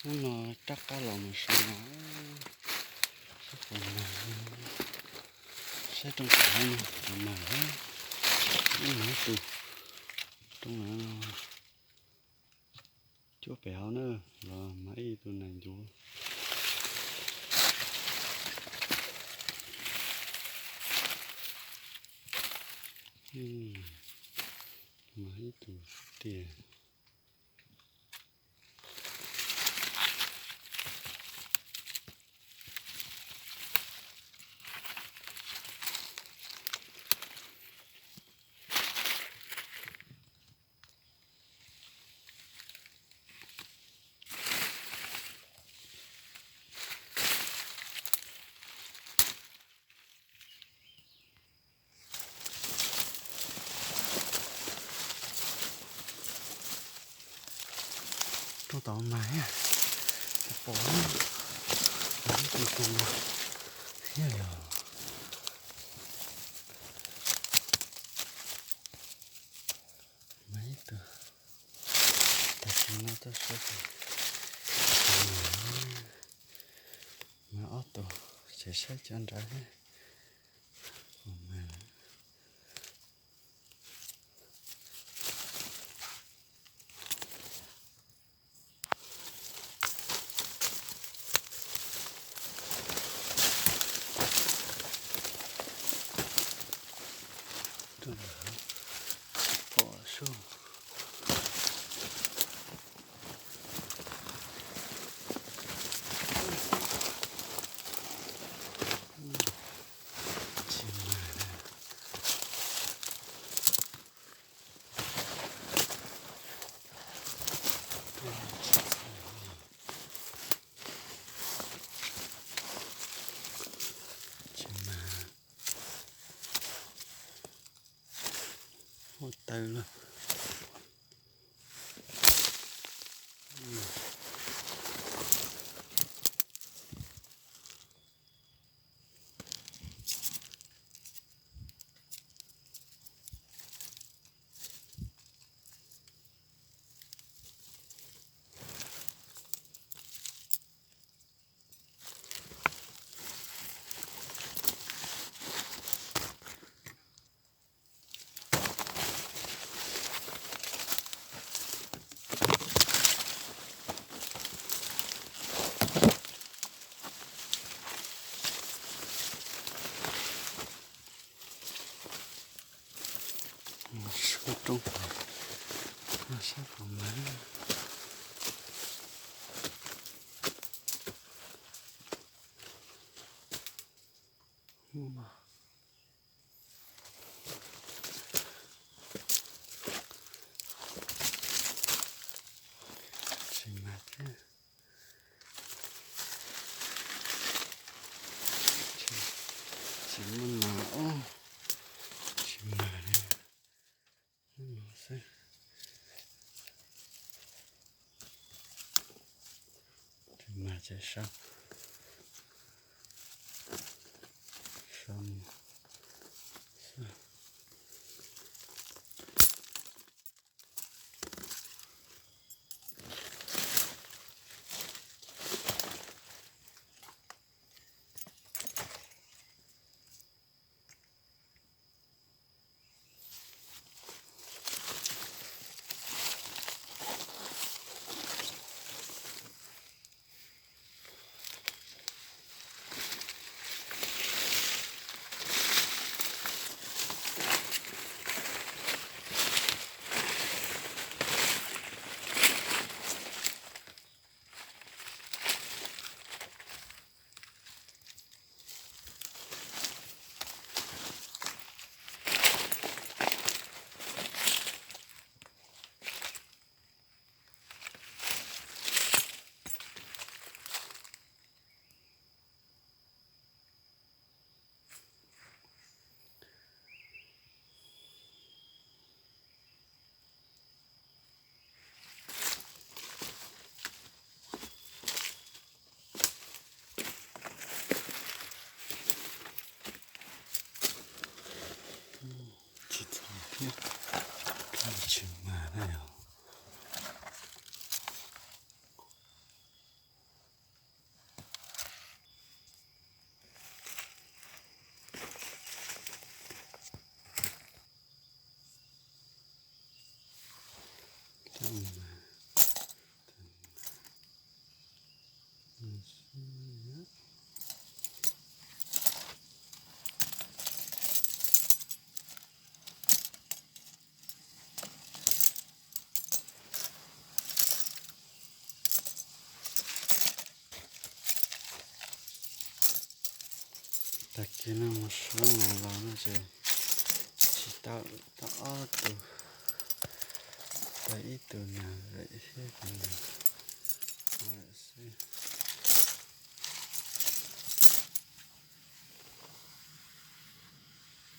Hnub no rov qab los mus so no, saib puas mag, saib rooj tag no puas mag lawm. Ib mag ib tug rooj no cuab pem hauv na, los mag ib tug nas ncuav. Mag ib tug tiag. Rooj tod mas thiab, pom ib tug zoo no thiab yog. Mas ib tug, tag kis no tuaj saib, mas ob tug, tseem saib cov nrad thiab. Pom sub. Tsis mag na. Tsis mag. Huaj taw lawm. Sab roob, sab pom mas. Tsis mag thiab. Tsis muaj nas os, tsis mag li. Hnub no xwb. Tsis mag ces sab, sab mus xwb. Tsis txog thiab, tsis mag na yog. Tag kis no mus suab nas los no ces tsis tau, tau ob tug, tau ib tug nas thiab tus nas xwb.